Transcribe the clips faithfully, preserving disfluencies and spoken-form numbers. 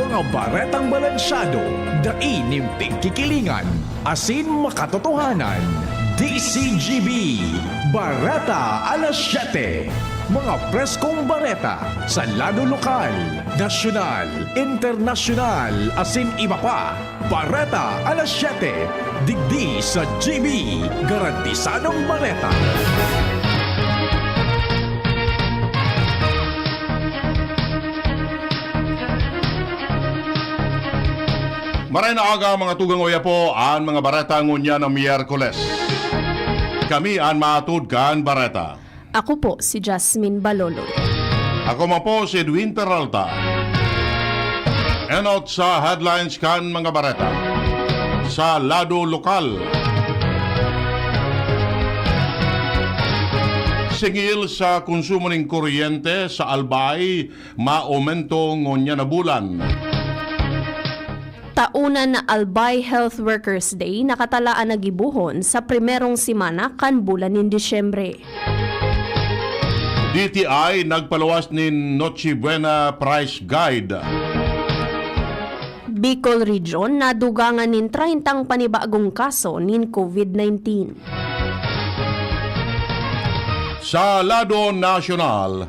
Mga baretang balansyado, dai nin pigkikilingan, asin makatotohanan. D C G B, Bareta alas siyete. Mga preskong bareta sa lado lokal, nasyonal, internasyonal, asin iba pa. Bareta alas siyete, digdi sa G B, garantisadong bareta. Maray na aga, mga tugang, oya po an mga bareta ngunyan na Miyerkules. Kami an maatod kan bareta. Ako po si Jasmine Balolo. Ako man po si Edwin Peralta. Enot sa headlines kan mga bareta. Sa lado lokal, singil sa konsumo nin kuryente sa Albay, maaumento ngunyan na bulan. Taonan na Albay Health Workers Day nakatalaan na gibohon sa primerong semana kan bulan nin Disyembre. D T I nagpaluwas nin Noche Buena Price Guide. Bicol Region nadugangan nin treyntang panibagong kaso nin COVID nineteen. Sa lado nasyonal,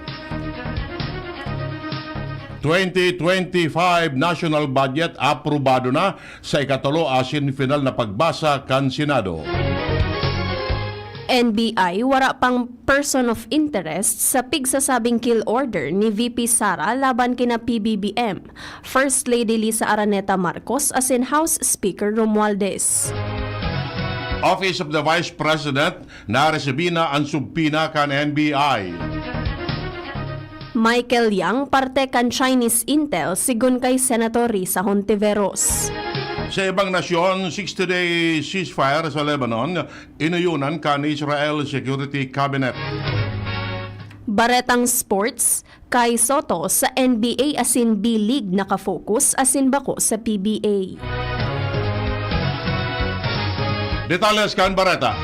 twenty twenty-five national budget aprobado na sa ikatulo asin final na pagbasa kan Senado. N B I wara pang person of interest sa pigsasabing kill order ni V P Sara laban kina P B B M, First Lady Liza Araneta Marcos asin House Speaker Romualdez. Office of the Vice President naresibi na an subpina kan N B I. Michael Yang parte kan Chinese Intel, sigon kay Senator Risa Hontiveros. Sa ibang nasyon, sixty-day ceasefire sa Lebanon, inoyonan kan Israel Security Cabinet. Baretang sports, Kai Soto sa N B A asin B-League nakafocus asin bako sa P B A. Detalles kan bareta.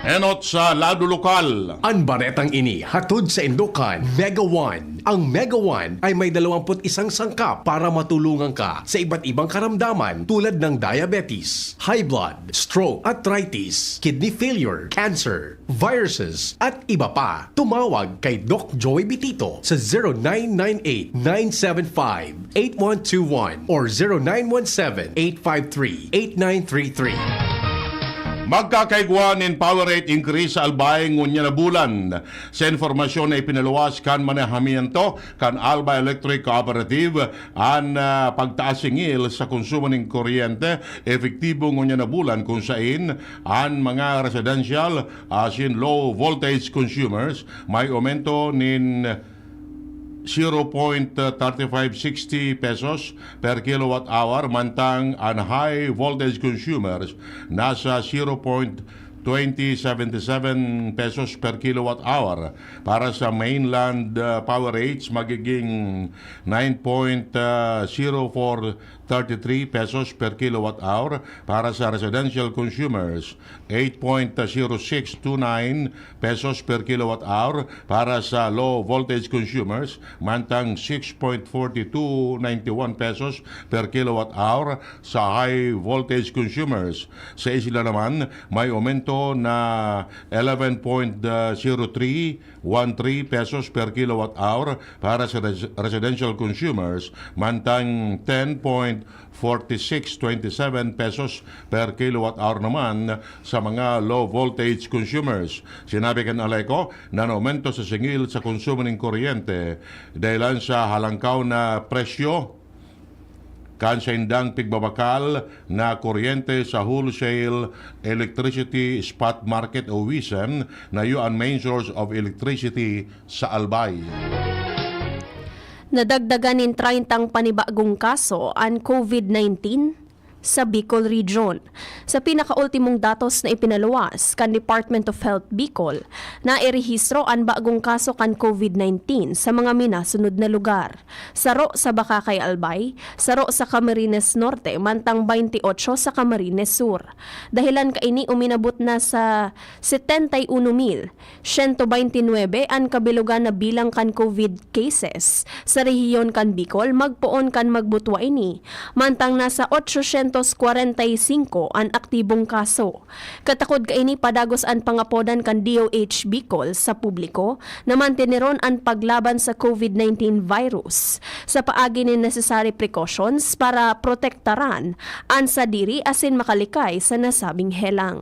Enot sa lado lokal. An baretang ini hatod saindo kan Mega One. Ang Mega One ay may dalawampu't isang sangkap para matulungan ka sa iba't ibang karamdaman tulad ng diabetes, high blood, stroke, arthritis, kidney failure, cancer, viruses, at iba pa. Tumawag kay Doc Joey Bitito sa zero nine nine eight, nine seven five, eight one two one or zero nine one seven, eight five three, eight nine three three. Magkakaigwa nin power rate increase sa Albay ngunyan na bulan. Sa impormasyon na ipinaluwas kan manehamiento kan Albay Electric Cooperative, an, ah, pagtaas singil sa konsumo nin kuryente epektibo ngunyan na bulan, kun sain an mga residential asin low voltage consumers may aumento nin zero point thirty-five sixty pesos per kilowatt hour, mantang an high voltage consumers nasa zero point twenty seventy-seven pesos per kilowatt hour. Para sa mainland, ah, power rates, magiging nine point zero four thirty-three pesos per kilowatt hour. Para sa residential consumers, eight point zero six two nine pesos per kilowatt hour. Para sa low voltage consumers, mantang six point forty two ninety one pesos per kilowatt hour. Sa high voltage consumers, sa isla naman, may aumento na eleven point zero three one three pesos per kilowatt hour. Para sa res-, residential consumers, mantang ten point forty six twenty seven pesos per kilowatt hour naman sa mga low voltage consumers. Sinabi kan ALECO na naumento sa singil sa konsumo nin kuryente dahilan sa halangkaw na presyo kan saindang pigbabakal na kuryente sa wholesale electricity spot market o WESM, na iyo an main source of electricity sa Albay. Nadagdagan nin treyntang panibagong kaso an COVID nineteen sa Bicol Region. Sa pinakaultimong datos na ipinaluwas kan Department of Health Bicol, nairehistro an bagong kaso kan COVID nineteen sa mga minasunod na lugar. Saro sa Bacacay, Albay, saro sa Camarines Norte, mantang twenty-eight sa Camarines Sur. Dahelan kaini, uminabot na sa setenta y uno mil sento beintinuebe an kabilogan na bilang kan COVID cases sa rehiyon kan Bicol magpoon kan magbutwa ini, mantang nasa ochocientos kwarenta y singko an aktibong kaso. Katakod kaini, padagos an pangapodan kan D O H Bicol sa publiko na manteneron an paglaban sa COVID nineteen virus sa paagi nin necessary precautions para protektaran an sadiri asin makalikay sa nasabing helang.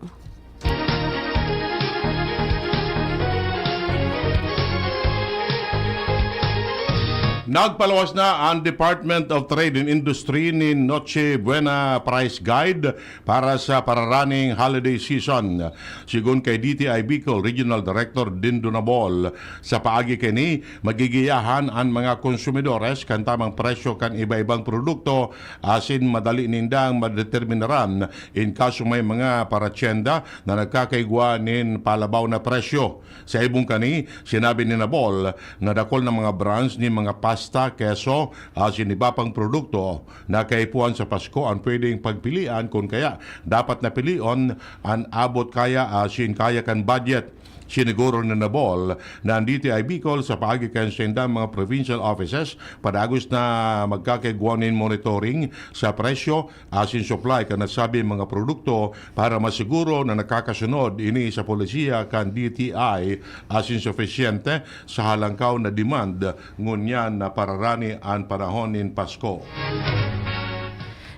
Nagpaluwas na ang Department of Trade and Industry nin Noche Buena Price Guide para sa pararaning holiday season. Sigon kay D T I Bicol Regional Director Dindo Nabol, sa paagi kaini, magigiyahan an mga konsumidores kan tamang presyo kan iba-ibang produkto asin madali nindang madeterminaran in kaso may mga paratyenda na nagkakaigwa nin palabaw na presyo. Sa ibong kani, sinabi ni Nabol na dakul na mga brands nin mga pasta, keso, asin iba pang produkto na kaipuhan sa Pasko ang pwedeng pagpilian, kun kaya dapat na pilion an abot kaya asin kaya kan budget. Siniguro ni Nabol na ang D T I Bicol sa paagi kan saindang mga provincial offices padagos na magkakaigwa nin monitoring sa presyo asin supply kan nasabing mga produkto para masiguro na nakakasunod ini sa polisiya kan D T I asin sufisyente sa halangkaw na demand ngunyan na pararani an panahon nin Pasko.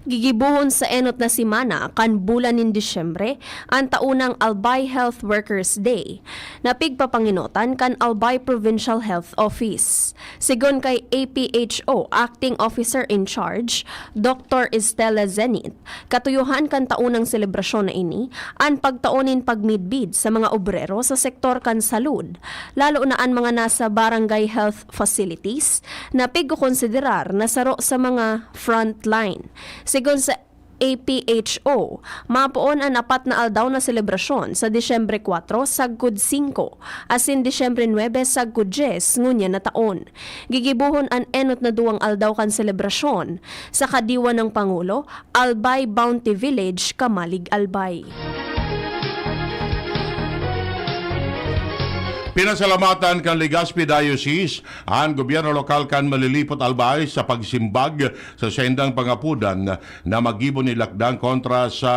Gigibohon sa enot na semana kan bulan nin Disyembre an taonang Albay Health Workers Day, na pigpapangenotan kan Albay Provincial Health Office. Sigon kay A P H O Acting Officer in Charge, Doktor Estela Zenit, katuyohan kan taonang selebrasyon na ini an pagtao nin pagmidbid sa mga obrero sa sektor kan salud, lalo na an mga nasa barangay health facilities na pigkokonsiderar na saro sa mga frontline. Sigon sa A P H O, mapoon an apat na aldaw na selebrasyon sa Disyembre kwatro sagkod singko asin Disyembre nuebe sagkod dyes ngunyan na taon. Gigibohon an enot na duwang aldaw kan selebrasyon sa kadiwa nin Pangulo, Albay Bounty Village, Camalig, Albay. Pinasalamatan kan Legazpi Diocese an gobyerno lokal kan Malilipot, Albay sa pagsimbag sa saindang pangapodan na maggibo nin lakdang kontra sa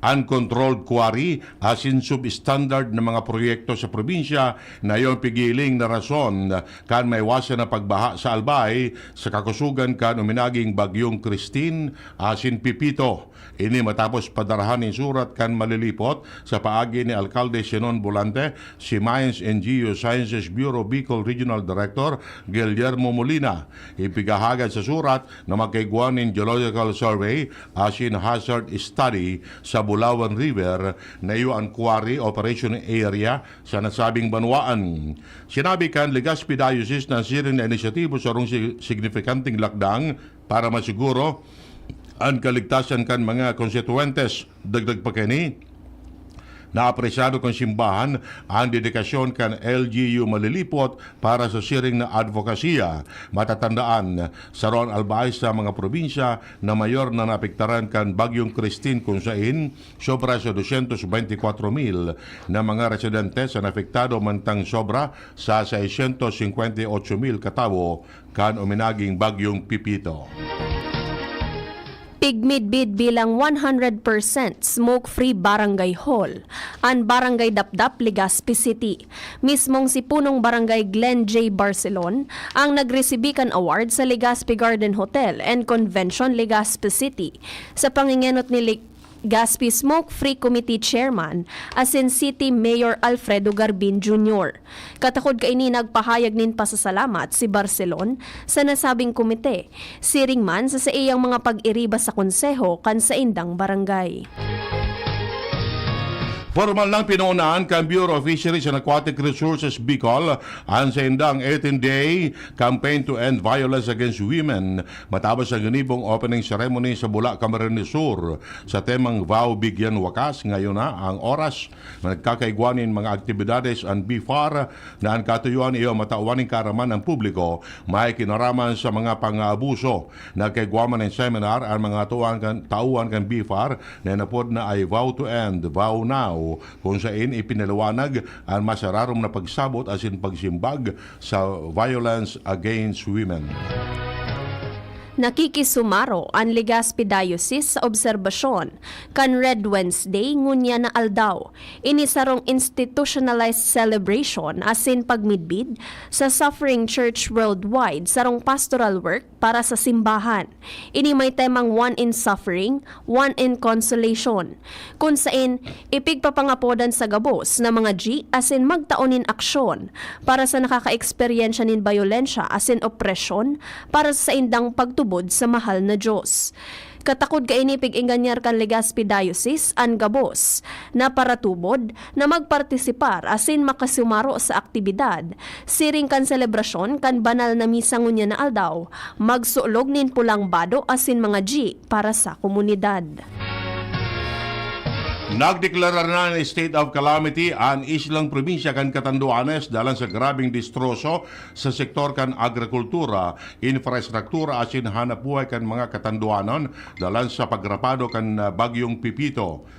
uncontrolled quarry asin substandard na mga proyekto sa probinsya na iyon pigiling na rason kan maiwasan na pagbaha sa Albay sa kakusogan kan uminaging Bagyong Christine asin Pepito. Ini matapos padarahan nin surat kan Malilipot sa paagi ni Alkalde Sinon Volante, si Mines and Geosciences Bureau Bicol Regional Director Guillermo Molina. Ipigahagad sa surat na magkaigwa nin geological survey asin hazard study sa Bulawan River na iyo an quarry operation area sa nasabing banwaan. Sinabi kan Legazpi Diocese na siring na inisyatibo sarong si-, signifikanteng lakdang para masiguro an kaligtasan kan mga konstituyentes. Dagdag pa kaini, naapresyado kan simbahan an dedikasyon kan L G U Malilipot para sa siring na advokasya. Matatandaan, saro an Albay sa mga probinsya na mayor na naapektaran kan Bagyong Christine, kun sain sobra sa dosyentos beintikwatro mil na mga residente an naapektado, mantang sobra sa seisyentos singkwenta y otso mil katawo kan uminaging Bagyong Pepito. Pigmidbid bilang one hundred percent smoke-free barangay hall an Barangay Dapdap, Legazpi City. Mismong si Punong Barangay Glenn J Barcelon ang nagresibi kan award sa Legazpi Garden Hotel and Convention, Legazpi City, sa pangengenot ni Leg-, Legazpi Smoke Free Committee Chairman asin City Mayor Alfredo Garbin Junior. Katakod kaini, nagpahayag nin pasasalamat si Barcelon sa nasabing komite, siring man sa saiyang mga pag-iriba sa konseho kan saindang barangay. Pormal nang pinoonan kan Bureau of Fisheries and Aquatic Resources Bicol an saindang eighteen-day campaign to end violence against women, matapos ang ginibong opening ceremony sa Bula, Camarines Sur. Sa temang Vow Bigyan Wakas, ngayon na ang oras na nagkakaigwa nin mga aktibidades an BFAR na an katuyoan iyo matawan nin kaaraman ng publiko may kinaraman sa mga pang-aabuso. Nagkaigwa man nin seminar an mga tauhan kan, tauhan kan BFAR na inapod na ay Vow to End, Vow Now, kung sain ipinaliwanag an mas ararom na pagsabot asin pagsimbag sa violence against women. Nakikisumaro an Legazpi Diocese sa obserbasyon kan Red Wednesday ngunyan na aldaw. Ini sarong institutionalized celebration asin pagmidbid sa Suffering Church Worldwide, sarong pastoral work para sa simbahan. Ini may temang One in Suffering, One in Consolation, kun sain ipigpapangapodan sa gabos na mga ji asin magtao nin aksyon para sa nakakaeksperyensya nin bayolensya asin opresyon para sa saindang pagtubod sa mahal na Dios. Katakod kaini, pig-engganyar kan Legazpi Diocese an gabos na paratubod na magpartisipar asin makasumaro sa aktibidad siring kan selebrasyon kan banal na misa ngunyan na aldaw, magsulog nin pulang bado asin mga ji para sa komunidad. Nagdeklarar na nin state of calamity an islang probinsya kan Catanduanes dalan sa grabeng destroso sa sektor kan agrikultura, infrastruktura asin hanapbuhay kan mga Catanduanon dalan sa pagrapado kan, ah, Bagyong Pepito.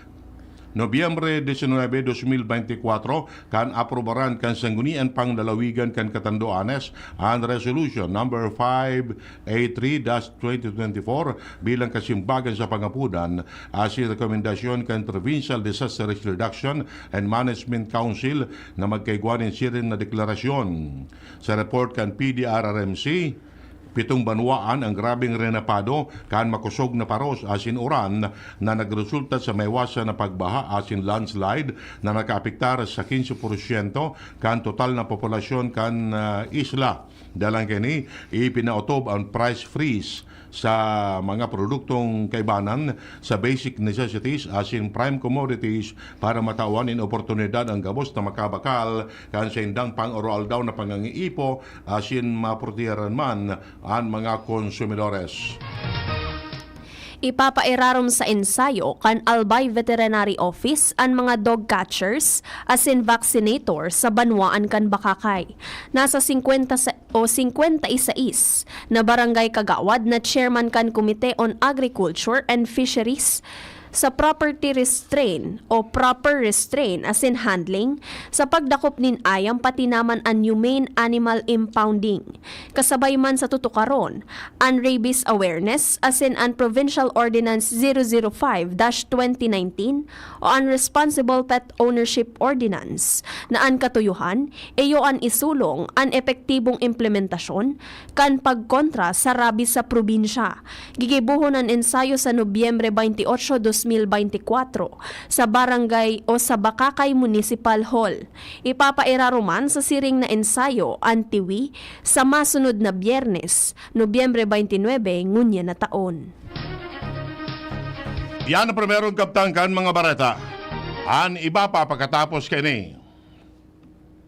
Nobyembre diecinuebe, dos mil beintikwatro, kan aprobaran kan Sangguniang Panglalawigan kan Catanduanes an Resolution Number five eight three dash twenty twenty-four bilang kasimbagan sa pangapodan asin rekomendasyon kan Provincial Disaster Risk Reduction and Management Council na magkaigwa nin siring na deklarasyon. Sa report kan P D R R M C, pitong banwaan ang grabeng renapado kan makosog na paros asin uran na nagresulta sa maiwasan na pagbaha asin landslide na nakaapektar sa quince porsyento kan total na populasyon kan, ah, isla. Dalan kaini, ipinaotob ang price freeze sa mga produktong kaibanan sa basic necessities asin prime commodities para matawan nin oportunidad ang gabos na makabakal kan saindang pang-aroaldaw na pangangiipo asin maprotehiran man an mga konsumidores. Ipapairarom sa ensayo kan Albay Veterinary Office an mga dog catchers asin vaccinator sa banwaan kan Bacacay. Nasa singkwenta sa, o singkwenta y seis na barangay kagawad na chairman kan Committee on Agriculture and Fisheries sa property restraint o proper restraint asin handling sa pagdakop nin ayam pati naman an humane animal impounding. Kasabay man sa tutukaron, an rabies awareness asin an Provincial Ordinance zero zero five dash twenty nineteen o an Responsible Pet Ownership Ordinance na an katuyohan iyo an isulong an epektibong implementasyon kan pagkontra sa rabies sa probinsya. Gigibohon an ensayo sa Nobyembre veintiocho, dos mil beintikwatro, sa barangay o sa Bacacay Municipal Hall. Ipapairarom man sa siring na ensayo an tiwi sa masunod na Biyernes, Nobyembre veintinuebe, ngunyan na taon. Yan ang primerong kabtang kan mga bareta. An iba pa pakatapos kaini.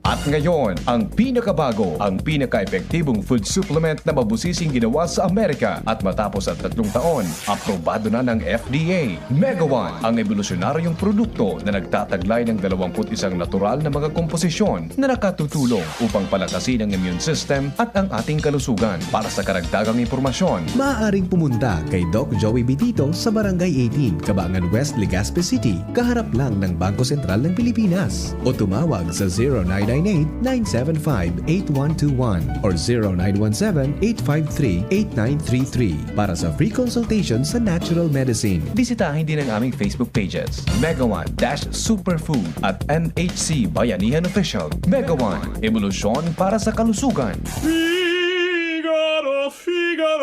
At ngayon, ang pinakabago, ang pinaka-epektibong food supplement na mabusising ginawa sa Amerika at matapos ang tatlong taon, aprobado na ng F D A. Megawan, ang ebolusyonaryong produkto na nagtataglay ng dalawampu't isang natural na mga komposisyon na nakatutulong upang palakasin ang immune system at ang ating kalusugan. Para sa karagdagang impormasyon, maaaring pumunta kay Doc Joey Bitito sa Barangay eighteen, Cabangan West, Legazpi City, kaharap lang ng Bangko Sentral ng Pilipinas. O tumawag sa zero nine nine eight, nine seven five, eight one two one or zero nine one seven, eight five three, eight nine three three para sa free consultation sa natural medicine. Bisitahin din ang aming Facebook pages, Megawan dash Superfood at M H C Bayanihan Official. Megawan, ebolusyon para sa kalusugan. Figaro, Figaro.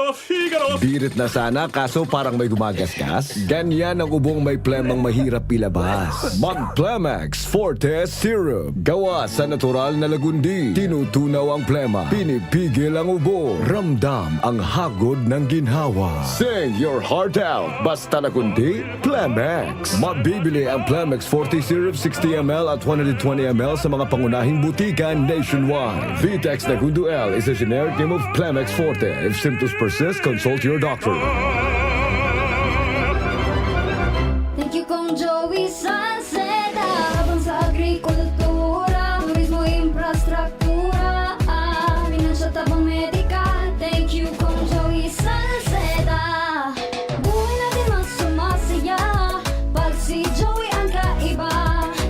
Birit na sana, kaso parang may gumagasgas. Ganyan ang ubong may plemang mahirap ilabas. Mag Plemex Forte Syrup. Gawa sa natural na lagundi. Tinutunaw ang plema. Pinipigil ang ubo. Ramdam ang hagod ng ginhawa. Sing your heart out. Basta lagundi, Plemex. Mabibili ang Plemex Forte Syrup sixty M L at one hundred twenty M L sa mga pangunahing butika nationwide. Vitex Nagundo L is a generic name of Plemex Forte. If symptoms persist, consult your doctor. Thank you, Kong Joey Salceda. Habang sa agrikultura, turismo, infrastruktura, ah, pinansyal, tabang medikal. Thank you, Kong Joey Salceda. Buhay natin mas sumasaya pag si Joey ang kaiba.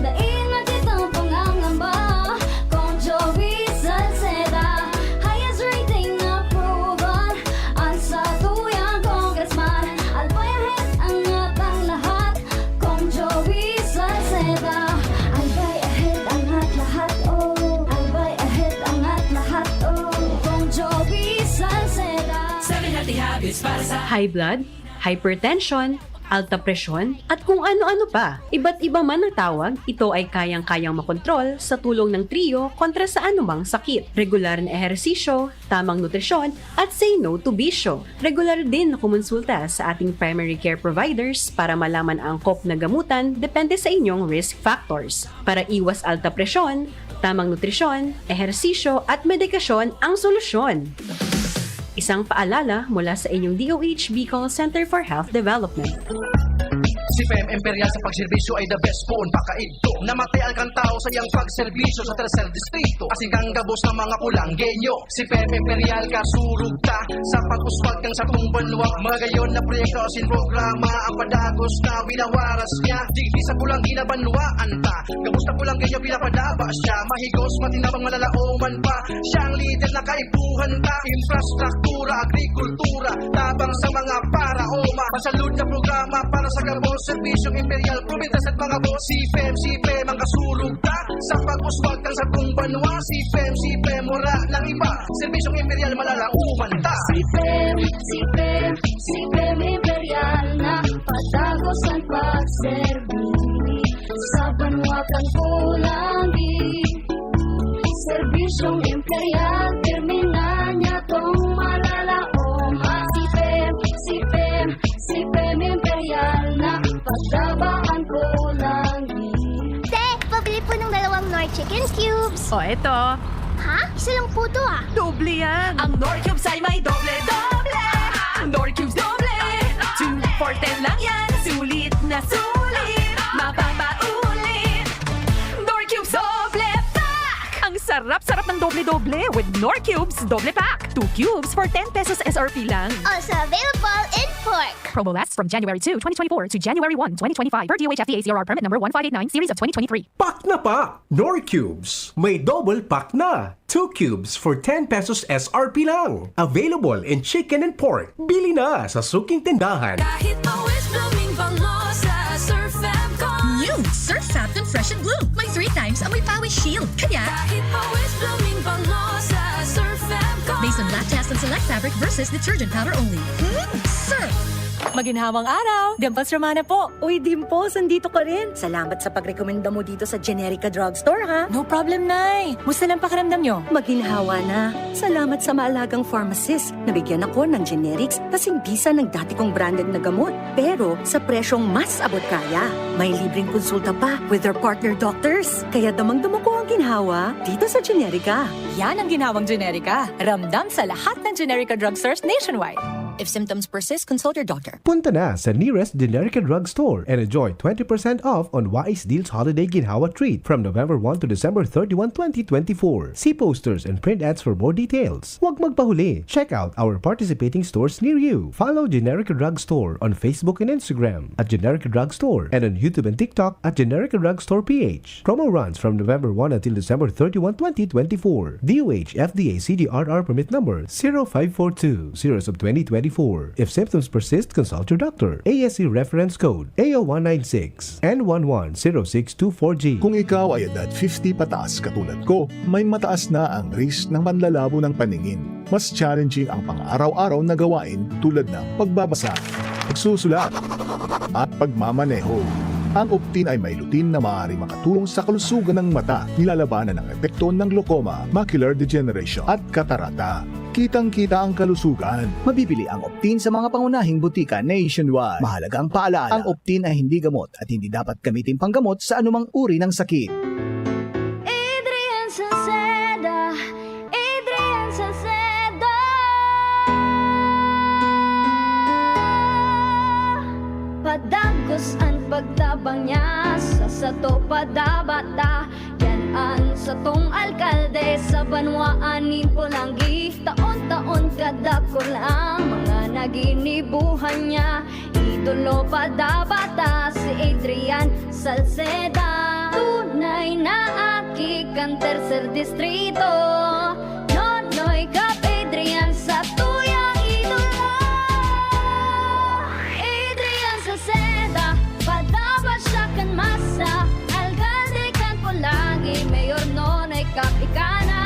Dai na kitang pangangamba, Kong Joey Salceda. Highest rating na proven, ang satuyang congressman. Albay ahead, angat ang lahat, Kong Joey Salceda. Albay ahead, angat lahat, oh. Albay ahead, angat lahat, oh. Kong Joey Salceda. Seven healthy habits para sa High blood, hypertension, alta presyon, at kung ano-ano pa. Iba't iba man ang tawag, ito ay kayang-kayang makontrol sa tulong ng Trio kontra sa anumang sakit. Regular na ehersisyo, tamang nutrisyon, at say no to bisyo. Regular din na kumonsulta sa ating primary care providers para malaman ang angkop na gamutan depende sa inyong risk factors. Para iwas alta presyon, tamang nutrisyon, ehersisyo, at medikasyon ang solusyon. Isang paalala mula sa inyong D O H Bicol Center for Health Development. Si Pem Imperial sa pagserbisyo ay the best poon pakaidto. Namatian kan tao sa iyang pagserbisyo sa tercer distrito. Asin kang gabos ng mga kulanggenyo. Si Pem Imperial kasurog ta sa pag-uswag kan satong banwa. Magayon na proyekto asin programa ang padagos na winawaras niya. Digdi sa pulang ginabanwaan ta. Gabos na pulang ganyan pinapadaba siya. Mahigos, matinabang, malalaoman pa. Siya ang lider na kaipuhan ta. Infrastruktura, agrikultura, tabang sa mga paraoma. Masalud na programa para sa gabos. Serbisyong imperial, probinsya at mga boss. Si Pem, si Pem ang kasurog ta. Sa pag-uswag kan satong banwa. Si Pem, si Pem, wala nang iba. Serbisyong imperial, malalaoman ta. Si Pem, si Pem, si Pem Imperial na patagos ang pagserbi sa banwa kan Pulangi. Serbisyong Imperial, pirmi na niya tong malalaoman. Si Pem, si Pem, si Pem Imperial na pagdaba ang Pulangi. Te, pabili po ng dalawang Knorr Chicken Cubes. O, eto. Ha? Isa lang po to ah. Doble yan. Ang Knorr Cubes ay may doble-doble. Ang Knorr Cubes doble. Two for ten lang yan. Sulit na sulit. Mapapaulit. Knorr Cubes doble pack! Ang sarap-sarap ng doble-doble with Knorr Cubes doble pack. Two cubes for ten pesos S R P lang. Also available in pork. Promo lasts from January two, twenty twenty-four to January one, twenty twenty-five per D O H F D A C R R permit number one five eight nine series of twenty twenty-three. Pack na pa! Knorr Cubes! May double pack na! Two cubes for ten pesos S R P lang. Available in chicken and pork. Bili na sa suking tindahan. Kahit pawis blooming bango sa Surf Fab Con. New Surf Fab Con Fresh and Bloom. May three times amoy pawis shield. Kaya, Kahit pawis blooming bango sa Surf Fab Con. Based on lab tests and select fabric versus detergent powder only. Hmm, Surf! Maginhawang araw! Dimples Romana po. Uy, Dimples, andito ka rin. Salamat sa pagrekomenda mo dito sa Generica Drugstore, ha? No problem, Nay. Musta lang pakiramdam nyo? Maginhawa na. Salamat sa maalagang pharmacist. Nabigyan ako ng generics kasing bisa ng dati kong branded na gamot. Pero sa presyong mas abot kaya. May libreng konsulta pa with their partner doctors. Kaya damang-dama ko ang ginhawa dito sa Generica. Yan ang ginhawang Generica. Ramdam sa lahat ng Generica Drugstores nationwide. If symptoms persist, consult your doctor. Punta na sa nearest Generica Drugstore and enjoy twenty percent off on Wais Deals Holiday Ginhawa Treat from November one to December thirty-one, twenty twenty-four. See posters and print ads for more details. Huwag magpahuli. Check out our participating stores near you. Follow Generica Drugstore on Facebook and Instagram at Generica Drugstore and on YouTube and TikTok at Generica Drugstore P H. Promo runs from November one until December thirty-one, twenty twenty-four. D O H F D A C D R R permit number zero five four two, series of twenty twenty four. If symptoms persist, consult your doctor. A S C Reference Code A O one nine six, N one one zero six two four G. Kung ikaw ay edad fifty pataas katulad ko, may mataas na ang risk ng panlalabo ng paningin. Mas challenging ang pang-araw-araw na gawain tulad ng pagbabasa, pagsusulat, at pagmamaneho. Ang Optin ay may lutein na maaaring makatulong sa kalusugan ng mata, nilalabanan ang epekto ng glaucoma, macular degeneration, at katarata. Kitang-kita ang kalusugan. Mabibili ang Optin sa mga pangunahing butika nationwide. Mahalagang paalaala, ang Optin ay hindi gamot at hindi dapat gamitin panggamot sa anumang uri ng sakit. Adrian Salceda, Adrian Salceda. Padagos an pagtabang niya sa sato padabata. Yan an satong alkalde sa banwaan nin Polangui. Taon-taon kadakul ang mga naginibuhan niya. Idolo padabata si Adrian Salceda. Tunay na aki kan tercer distrito. Nonoy Cap Adrian sa tuyang idolo. Adrian Salceda, padaba siya kan masa. Alkalde kan Polangui, Mayor Nonoy Cap ika na.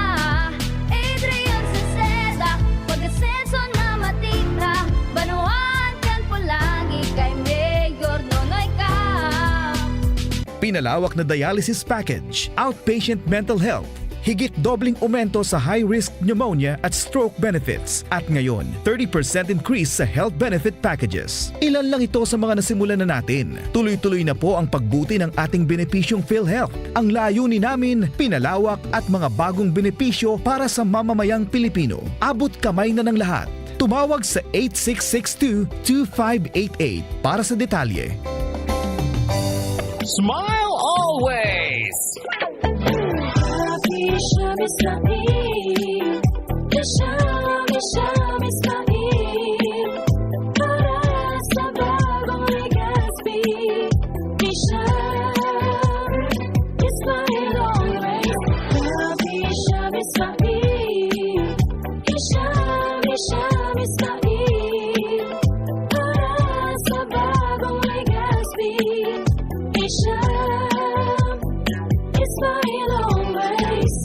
Adrian Salceda, pag-asenso na matira. Banwaan kan Polangui kay Mayor Nonoy Cap. Pinalawak na dialysis package, outpatient mental health, higit dobleng aumento sa high-risk pneumonia at stroke benefits, at ngayon, thirty percent increase sa health benefit packages. Ilan lang ito sa mga nasimulan na natin. Tuloy-tuloy na po ang pagbuti ng ating benepisyong PhilHealth. Ang layunin namin, pinalawak at mga bagong benepisyo para sa mamamayang Pilipino. Abot kamay na ng lahat. Tumawag sa eight six six two, two five eight eight para sa detalye. Smile always! Happy siya, Miss Lamin. Siya, siya, Miss Lamin. Para sa bagong Legazpi. Siya, Miss Lamin always. Happy siya, Miss Lamin. Siya, siya, Miss Lamin. Para sa bagong Legazpi. Siya, Smile always.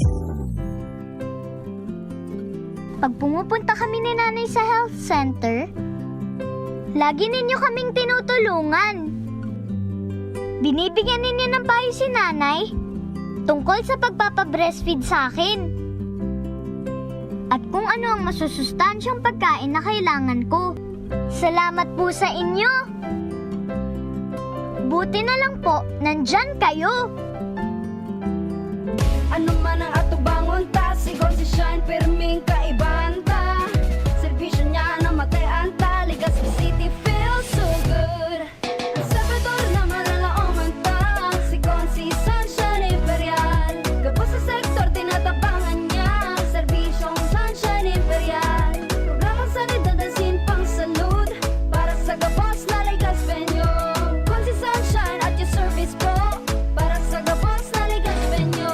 Pag pumupunta kami ni Nanay sa health center, lagi ninyo kaming tinutulungan. Binibigyan ninyo ng payo si Nanay tungkol sa pagpapa-breastfeed sa akin at kung ano ang masusustansyang pagkain na kailangan ko. Salamat po sa inyo! Buti na lang po, nandyan kayo! Ano man ang atubangon ta, si Consi Shine, pirming kaibahan ta. Serbisyo niya na matay-an ta, Legazpi City feels so good. Ang Salvador na malalaoman ta, si Consi Sunshine Imperial. Gabos sa sektor, tinatabangan niya, serbisyong Sunshine Imperial. Programang sanidad asin pangsalud, para sa gabos na Legazpeño. Consi Sunshine at your service po, para sa gabos na Legazpeño.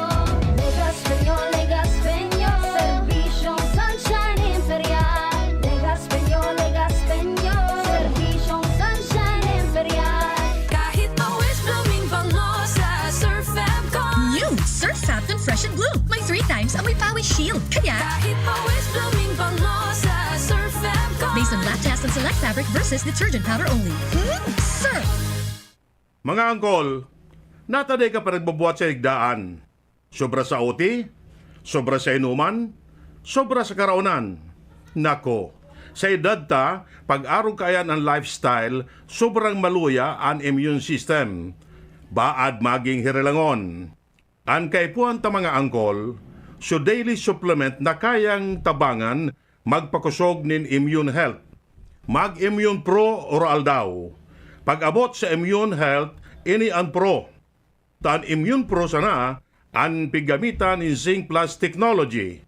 Legazpeño, Legazpeño, serbisyong Sunshine Imperial. Legazpeño, Legazpeño, serbisyong Sunshine Imperial. Kahit pawis blooming bango sa Surf Fab Con. New Surf Fab Con Fresh and Bloom. May three times amoy pawis shield. Kaya kahit pawis blooming bango sa Surf Fab Con. Based on lab test and select fabric versus detergent powder only. Hmm, Surf! Mga angkol, nataday ka pa nagbubuhat sa higdaan. Sobra sa O T, sobra sa inuman, sobra sa karaonan. Nako, sa edad ta, pag-arog kaiyan an lifestyle, sobrang maluya an immune system. Baad maging hirilangon. An kaipuhan ta, mga angkol, so daily supplement na kayang tabangan magpakosog nin immune health. Mag Immune Pro oro aldaw. Pag-abot sa immune health, ini an pro. Ta an Immune Pro sana an piggamitan nin Zinc Plus technology.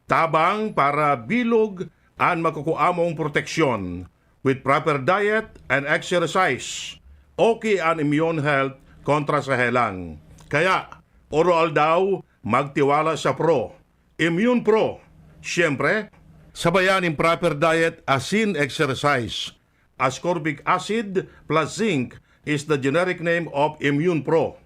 Tabang para bilog an makukua mong proteksyon. With proper diet and exercise, okay an immune health kontra sa helang. Kaya, oro aldaw, magtiwala sa Pro. Immune Pro, siyempre, Sabayan nin proper diet asin exercise. Ascorbic acid plus zinc is the generic name of Immune Pro.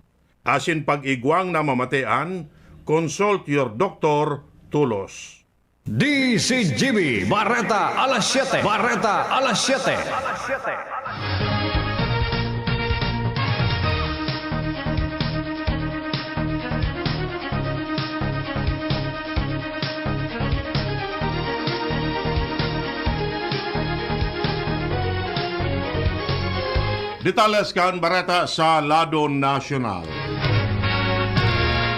Asin pag-igwang na mamatean, consult your doctor tolos. D C G B, Bareta alas siyete. Bareta alas siyete. Detalles kan bareta sa lado nasyonal.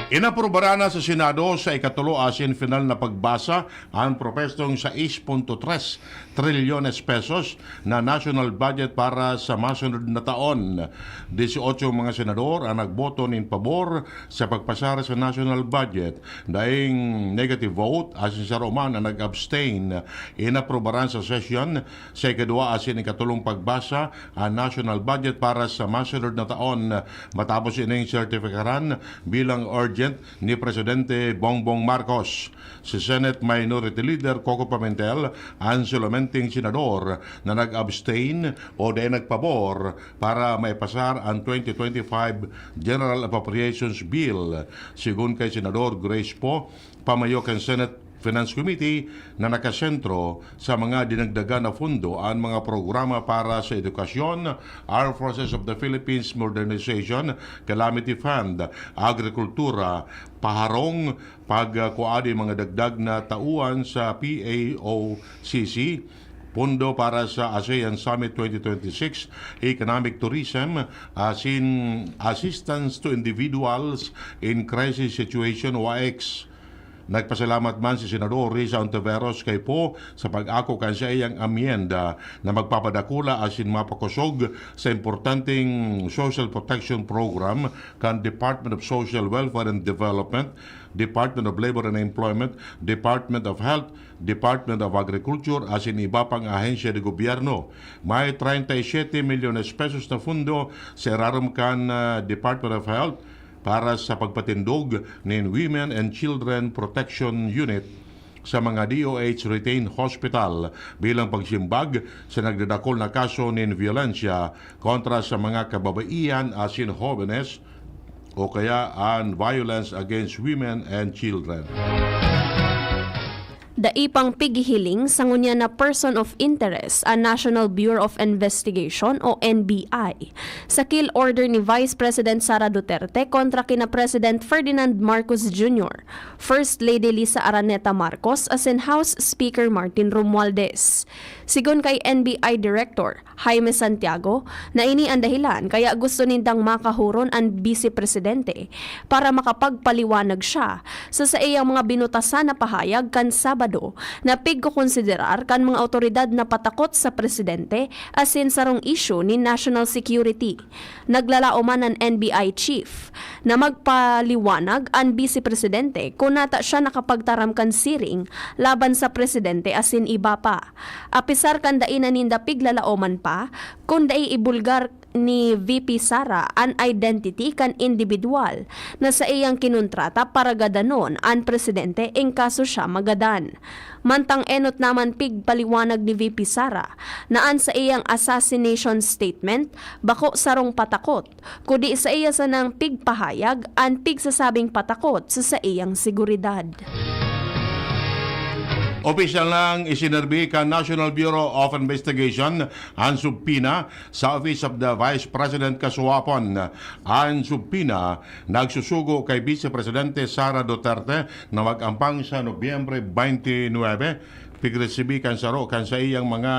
Inaprubaran na sa Senado sa ikatulo asin final na pagbasa an propestong sais punto tres trilyones pesos na national budget para sa masunod na taon. Dieciocho mga senador ang nagboto nin pabor sa pagpasar sa national budget, daing negative vote asin saro man ang nag-abstain. Inaprubaran sa sesyon sa ikaduwa asin ikatulong pagbasa ang national budget para sa masunod na taon. Matapos ining sertifikaran bilang urgent ni Presidente Bongbong Marcos, si Senate Minority Leader Coco Pimentel an solamente senador na nag-abstain o dai nagpabor para maipasar an twenty twenty-five General Appropriations Bill. Sigon kay Senador Grace Poe, pamayo kan Senate Finance Committee na nakasentro sa mga dinagdagan na pondo an mga programa para sa edukasyon, Armed Forces of the Philippines Modernization, Calamity Fund, agrikultura, paharong, pagkuha nin mga dagdag na tauan sa P A O C C, pondo para sa ASEAN Summit twenty twenty-six, economic tourism, asin assistance to individuals in crisis situation o A I C S. Nagpasalamat man si Senador Risa Ontiveros kay Poe sa pag-ako kan saiyang amyenda na magpapadakula asin mapakosog sa importanteng social protection program kan Department of Social Welfare and Development, Department of Labor and Employment, Department of Health, Department of Agriculture asin iba pang ahensya de gobyerno. May treinta y siete milyones pesos na pondo sa irarom kan, ah, Department of Health para sa pagpatindog nin Women and Children Protection Unit sa mga D O H retained hospital bilang pagsimbag sa nagdadakol na kaso nin biyolensya kontra sa mga kababaihan asin hobenes o kaya an violence against women and children. Dai pang pighihiling sa ngunyan na person of interest an National Bureau of Investigation o N B I, sa kill order ni Vice President Sara Duterte kontra kina President Ferdinand Marcos Junior, First Lady Liza Araneta Marcos asin House Speaker Martin Romualdez. Sigon kay N B I Director Jaime Santiago na ini an dahilan kaya gusto nindang makahuron an Bise Presidente para makapagpaliwanag siya sa saiyang mga binutasan na pahayag kan Sabado na pigkokonsiderar kan mga awtoridad na patakot sa presidente asin sarong isyu nin national security. Naglalaom man an N B I chief na magpaliwanag an Bise Presidente kun nata siya nakapagtaram kan siring laban sa presidente asin iba pa. Apisar kan dai na ninda piglalaoman pa kun dai ibulgar ni V P Sara an identity kan indibidwal na saiyang kinontrata para gadanon an presidente in kaso siya magadan. Mantang enot naman pigpaliwanag ni V P Sara na an saiyang assassination statement bako sarong patakot, kundi saiya sanang pigpahayag an pigsasabing patakot sa saiyang seguridad. Opisyal nang isinirbi kan National Bureau of Investigation an subpoena sa Office of the Vice President kasuwapon. An subpoena nagsusugo kay Vice Presidente Sara Duterte na mag-ampang sa Nobyembre twenty-nine, pigresibi kan saro kan saiyang mga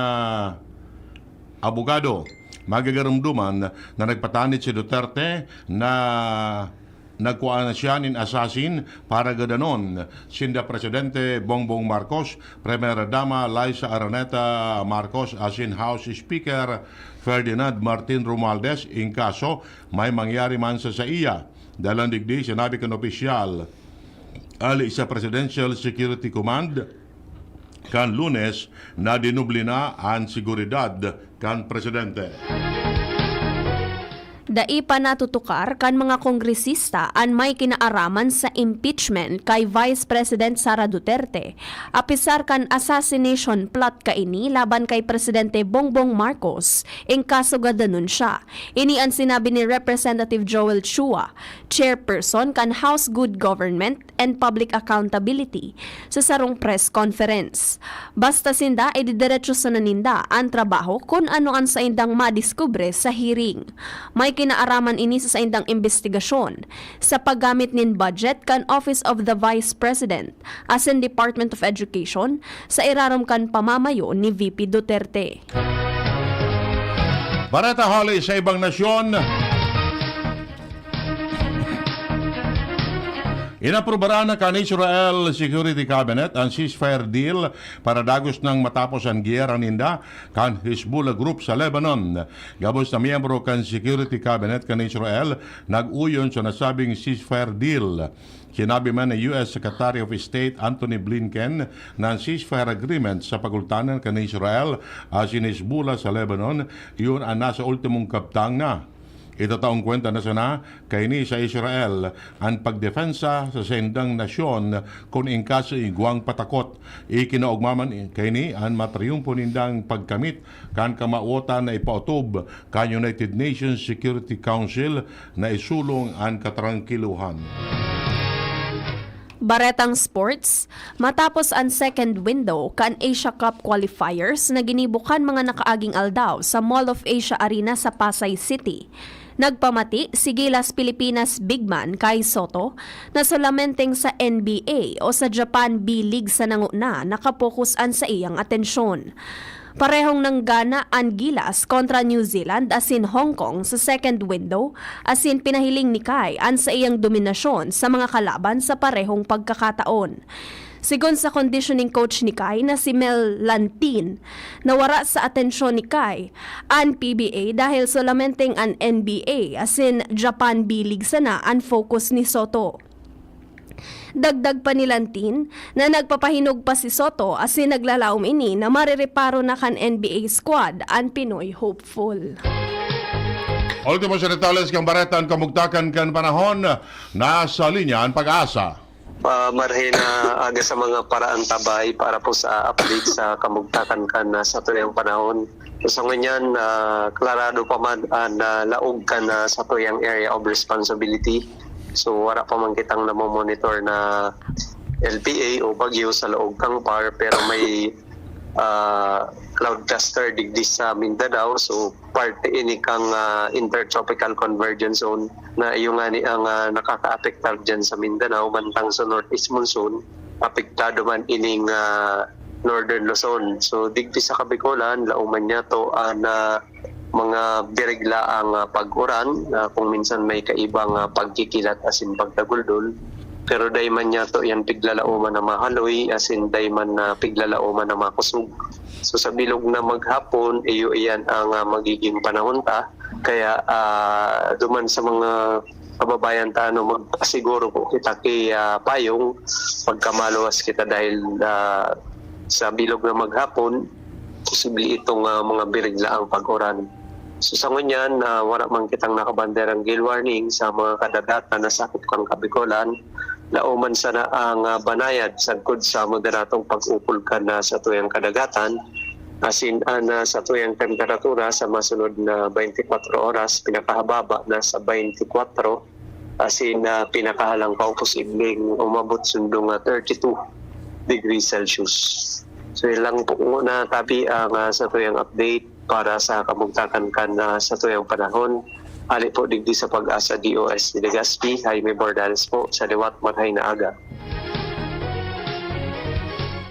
abogado. Magagarumduman na nagpatanid si Duterte na nagkua na siya nin assassin para gadanon sinda Presidente Bongbong Marcos, Primera Dama Liza Araneta Marcos asin House Speaker Ferdinand Martin Romualdez in kaso may mangyari man sa saiya. Dalan digdi, sinabi kan opisyal, ali sa Presidential Security Command, kan Lunes na dinubli na an seguridad kan presidente. Dai pa natutukar kan mga kongresista an may kinaaraman sa impeachment kay Vice President Sara Duterte, apisar kan assassination plot kaini laban kay Presidente Bongbong Marcos, in kaso gadanon siya. Ini an sinabi ni Representative Joel Chua, chairperson kan House Good Government and Public Accountability, sa sarong press conference. Basta sinda, ididiretso sana ninda an trabaho kun ano an saindang madiskubre sa hearing. May kinaaraman ini sa saindang imbestigasyon sa paggamit nin budget kan Office of the Vice President asin Department of Education sa irarom kan pamamayo ni V P Duterte. Bareta hale sa ibang nasyon. Inaprubaran na kan Israel Security Cabinet an ceasefire deal para dagos nang matapos an giyera ninda kan Hezbollah Group sa Lebanon. Gabos na miyembro kan Security Cabinet kan Israel nag-uyon sa nasabing ceasefire deal. Sinabi man ni U S Secretary of State Antony Blinken na an ceasefire agreement sa pagultanan kan Israel asin Hezbollah sa Lebanon, iyon an nasa ultimong kabtang na. Itataong kwenta na sana kaini sa Israel an pagdepensa sa saindang nasyon kun in kaso igwang patakot. Ikinaogma man kaini an matriyumpo nindang pagkamit kan kamawotan na ipaotob kan United Nations Security Council na isulong an katrangkilohan. Baretang sports, matapos an second window kan Asia Cup qualifiers na ginibo kan mga nakaaging aldaw sa Mall of Asia Arena sa Pasay City, nagpamati si Gilas Pilipinas big man Kai Sotto na solamenteng sa N B A o sa Japan B-League sana ngona nakapokus an saiyang atensyon. Parehong nanggana an Gilas kontra New Zealand asin Hong Kong sa second window, asin pinahiling ni Kai an saiyang dominasyon sa mga kalaban sa parehong pagkakataon. Sigon sa conditioning coach ni Kai na si Mel Lantin, nawara sa atensyon ni Kai an P B A dahil solamenteng an N B A asin Japan B-League sana an focus ni Sotto. Dagdag pa ni Lantin na nagpapahinog pa si Sotto asin naglalaom ini na marereparo na kan N B A squad an Pinoy hopeful. Ultimo sa detalles kan bareta, an kamugtakan kan panahon, nasa linya an Pag-asa. Ah, marhay na aga sa mga paraantabay para po sa update sa kamugtakan kan, ah, satuyang panahon. Sa ngunyan, ah, klarado pa man an, ah, laog kan, ah, satuyang area of responsibility. So, wala pa man kitang namomonitor na L P A o bagyo sa laog kan PAR, pero may, ah, cloud cluster digdi sa Mindanao. So, parte ini kan, ah, Intertropical Convergence Zone na iyo ngani ang, ah, nakakaapektar diyan sa Mindanao, mantang sa Northeast Monsoon, apektado man ining, ah, Northern Luzon. So, digdi sa Kabikolan, laoman niya to an, ah, mga biriglaang, ah, pag-uran, ah, kung minsan may kaibang, ah, pagkikilat asin pagdaguldol. Pero dai man niya to yan piglalaoman na mahaloy, asin dai man na piglalaoman na makusog. So, sa bilog na maghapon, iyo iyan ang, ah, magiging panahon ta. Kaya, ah, duman sa mga kababayan ta, ano, magpasiguro po kita ki, ah, payong pagkamaluwas kita dahil, ah, sa bilog na maghapon, posible itong, ah, mga biriglaang pag-uran. So, sa ngunyan, ah, wala man kitang nakabanderang gale warning sa mga kadagatan na sakop kan Kabikolan. Laoman sana ang, ah, banayad sagkod sa moderadong pag-upol kan, ah, satuyang kadagatan. Asin an, ah, satuyang temperatura sa masunod na twenty-four oras, pinakahababa na sa twenty-four, asin, ah, pinakahalangkaw posibleng umabot sundong, ah, thirty-two degrees Celsius. So, yun lang po muna, tabi, ang, ah, satuyang update para sa kamugtakan kan, ah, satuyang panahon. Ali po digdi sa Pag-asa D O S Legazpi, Jaime Bordales po, sa liwat, marhay na aga.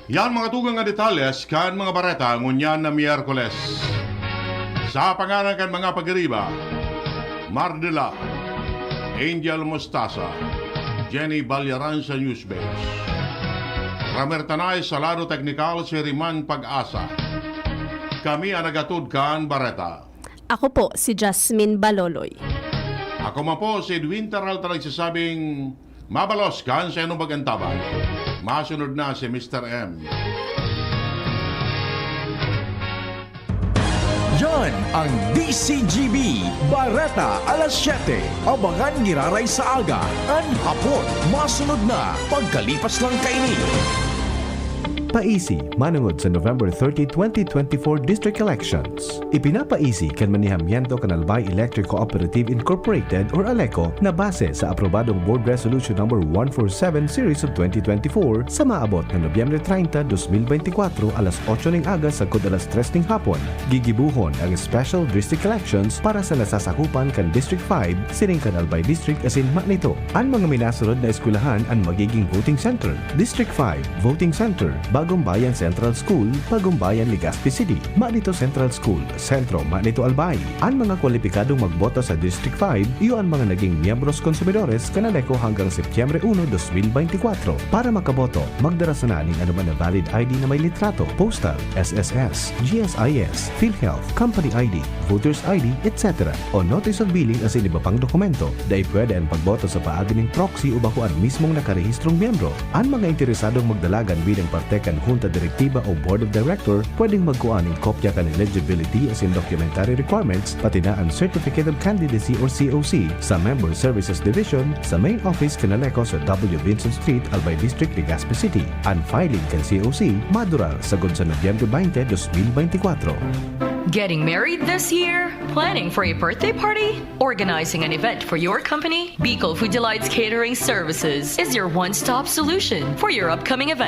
Yan mga tugang nga detalles kan mga bareta ngunyan na Miyerkules. Sa pangalan kan mga pagiriba, Mardela, Angel Mostaza, Jenny Balyaran sa Newsbase. Ramer Tanay sa lado teknikal, si Riman Pag-asa. Kami ang nagatod kan bareta. Ako po si Jasmine Baloloy. Ako man po si Edwin Taral, talagsasabing mabalos kan sa inong pag-antabay. Masunod na si Mister M. Yan ang D C G B, Bareta alas siyete. Abangan giraray sa aga, an hapon, masunod na, pagkalipas lang kaini. Paisi, manungod sa November thirty, twenty twenty-four District Elections. Ipinapaisi kan manihamiento kan Albay Electric Cooperative Incorporated or ALECO na base sa aprobadong Board Resolution Number one four seven Series of twenty twenty-four sa maabot na Nobyembre treinta, dos mil beintikwatro, alas otso ning aga sagkod alas tres ning hapon. Gigibohon ang special district elections para sa nasasakupan kan District five, siring kan Albay District asin Manito. An mga minasunod na eskwelahan an magiging voting center: District five, Voting Center, Bagong Bayan Central School, Bagong Bayan, Legazpi City, Manito Central School, Sentro, Manito, Albay. An mga kwalipikadong magboto sa District five, iyo an mga naging miyembros konsumidores kan ALECO hanggang Setyembre uno, dos mil beintikwatro. Para makaboto, magdara sana nin anoman na valid I D na may litrato, postal, S S S, G S I S, PhilHealth, company I D, voter's I D, et cetera, o notice of billing asin iba pang dokumento. Dai pwede an pagboto sa paagi nin proxy o bako an mismong nakarehistrong miyembro. An mga interesadong magdala kan bilang parte kan Junta Direktiba o Board of Director pwedeng magkua nin kopya kan eligibility asin documentary requirements, pati na an Certificate of Candidacy or C O C, sa Member Services Division, sa main office kan ALECO sa W Vinson Street, Albay District, Legazpi City. An filing kan C O C madurar sagkod sa Nobyembre twenty, dos mil beintikwatro. Getting married this year? Planning for a birthday party? Organizing an event for your company? Bicol Food Delights Catering Services is your one-stop solution for your upcoming event.